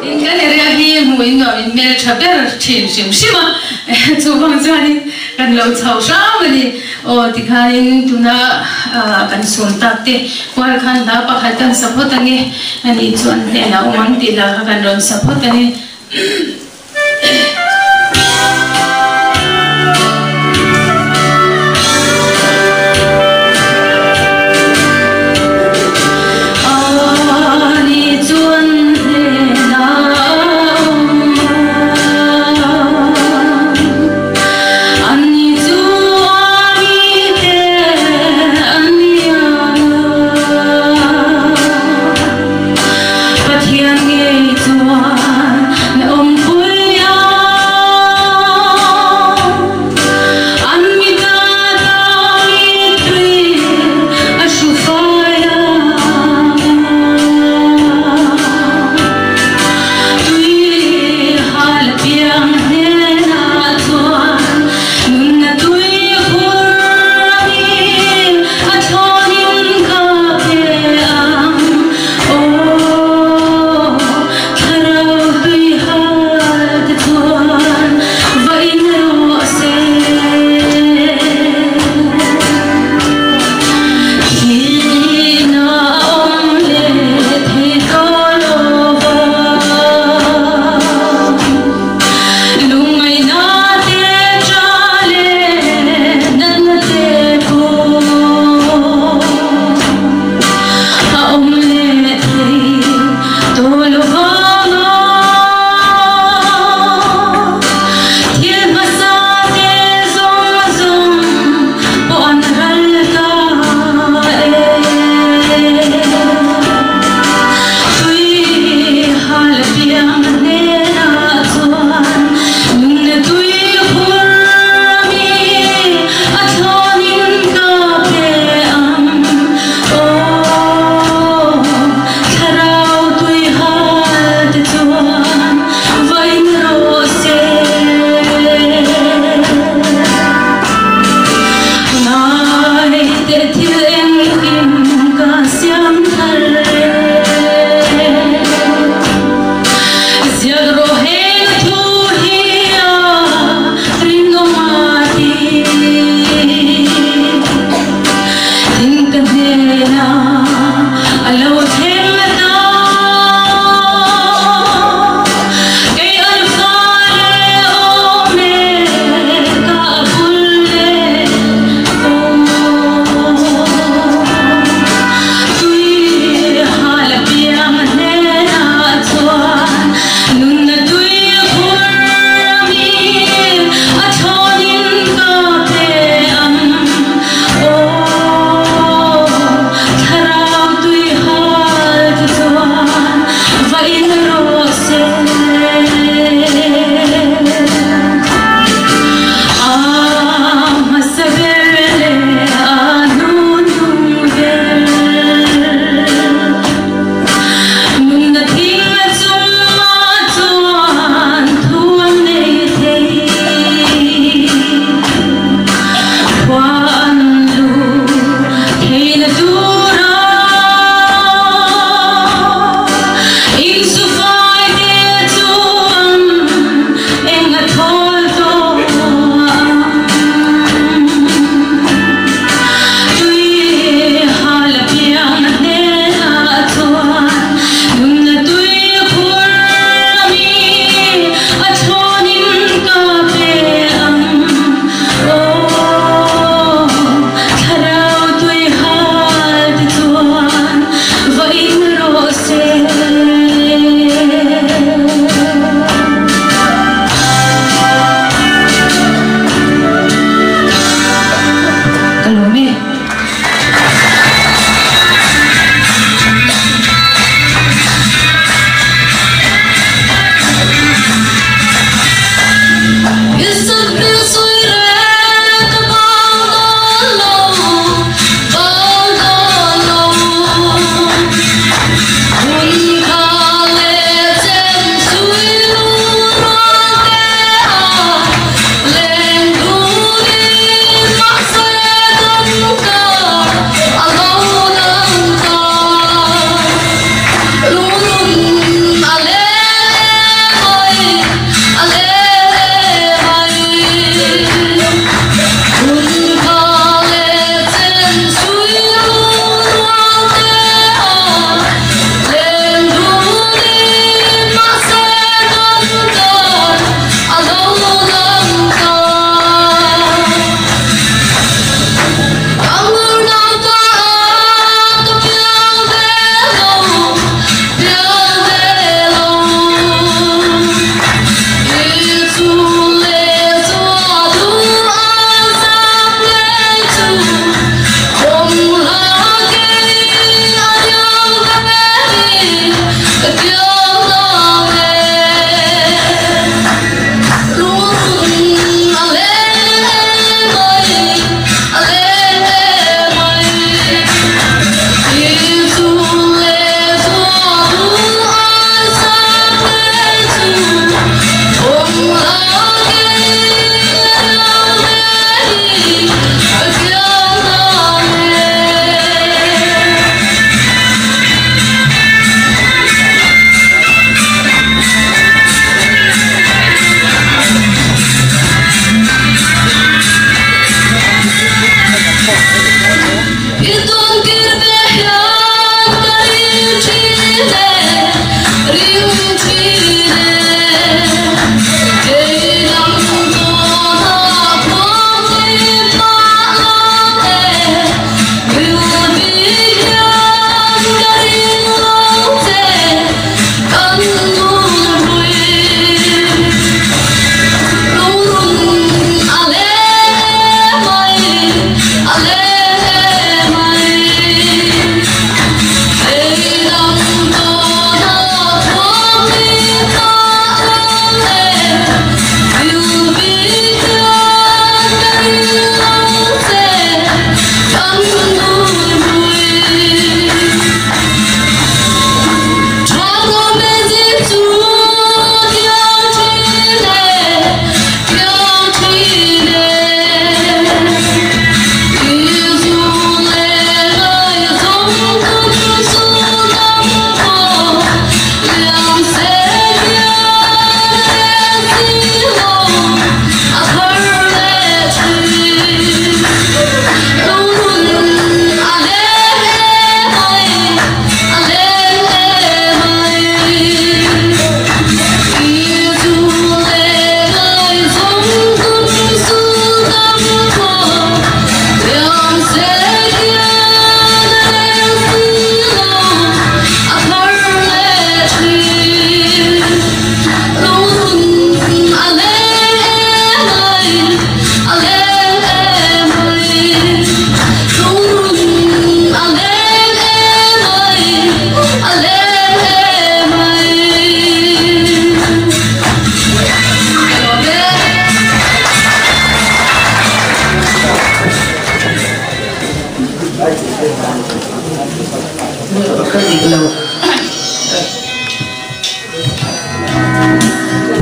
In kan area hi hmuh in nuam in hmel tha ber thin hrim hrim a, chuvang chuanin kan lo chho hram a ni. Aw tikhanin tuna kan sum tak te kual khan hla pakhat kan sa phawt ange, ani chuan hnenah awm ang tih lah kha kan rawn sa phawt a ni. Pathian ngei chuan na awmpui.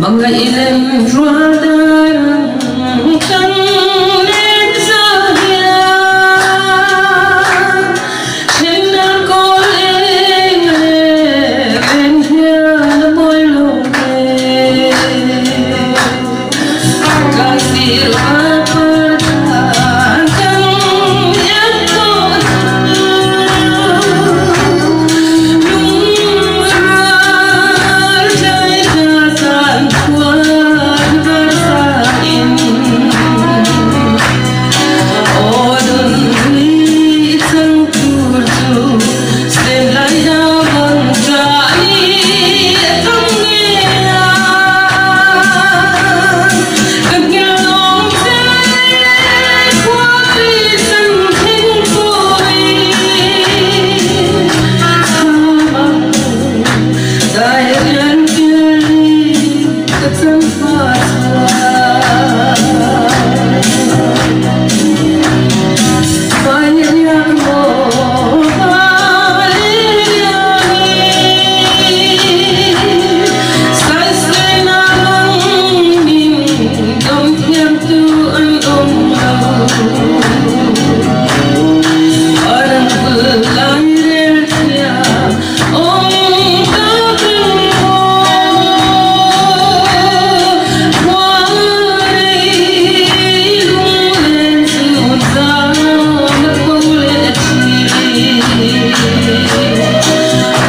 Mangaih len rual dar ang kan len za hian Then nan kawl eng leh ven hian a mawi lo ve. Tlai sir a par dan kan iang tawh chu Lungrual tlai tla zan khuan varsa in Aw dun hlui chang tur chu Sen lai na bang tla i a tam nge a Ka nghilawm che khua tui chan thleng pawhin Thla dai rial pial i ka chan hma chuan Vai riak maw vai riak i Saisena mang min dawm thiam tu an awm lo Arang bul lai rel thiam awm tak maw Khua rei lunglen chun zam a tho leh thin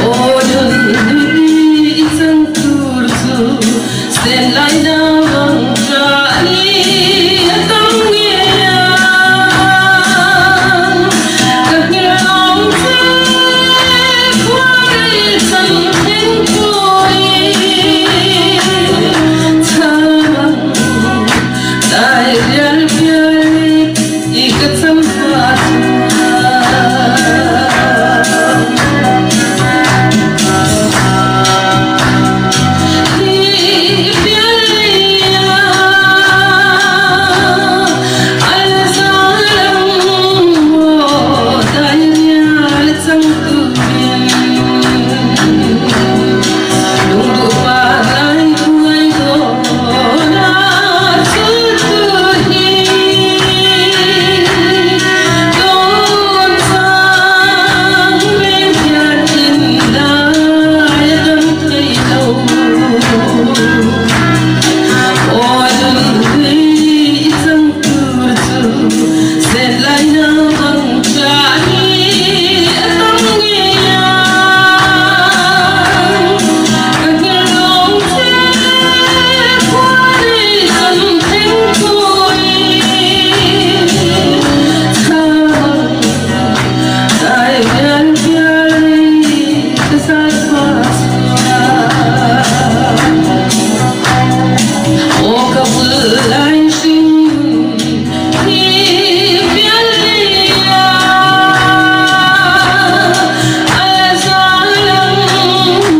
Aw dun hlui i chang tur chu sen lai na vang tha i a tam ngei ang Ka nghilawm che khua rei chan thleng pawhin Thla dai rial pial i ka cham hma chuan. Hi pial lei ah al za lam maw dai rial chang turin Lungduh pa lai thuai dawn a chu chu hi Dawn chang reng hian in dai a dam thei lo Aw dun hlui i chang tur chu sen lai na bang tla hi a tam ngei ang Ka nghilawm che khua rei chan thleng pawhin Thla dai rial pial i ka zai hma chuan Aw ka bul lai hring hi pial lei ah a za lang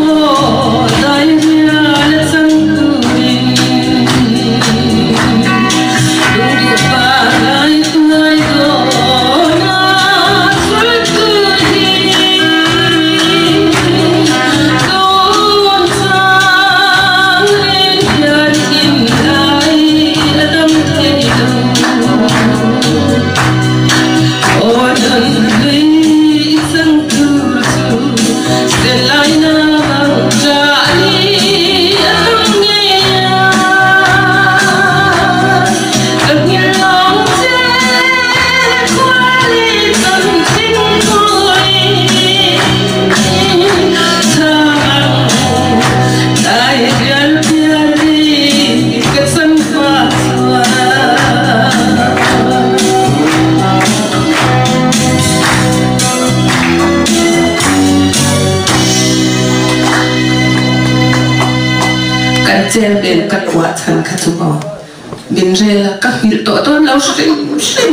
maw dai rial a chang turin Lungduh pa lai tuai dawn a chul tu hi Dawn chang reng hian thinlai a dam thei lo. Aw dun hlui i chang tur chu sen lai na bang tla hi a tam ngei a. Ka nghilawm che khua leh chan thleng pawhin Thla ang dai rial pial i ka chan hma chuan. Kan chel vel ka kuah chhan kha chu maw min rel a, ka nghilh tawh dawn lo hrim hrim.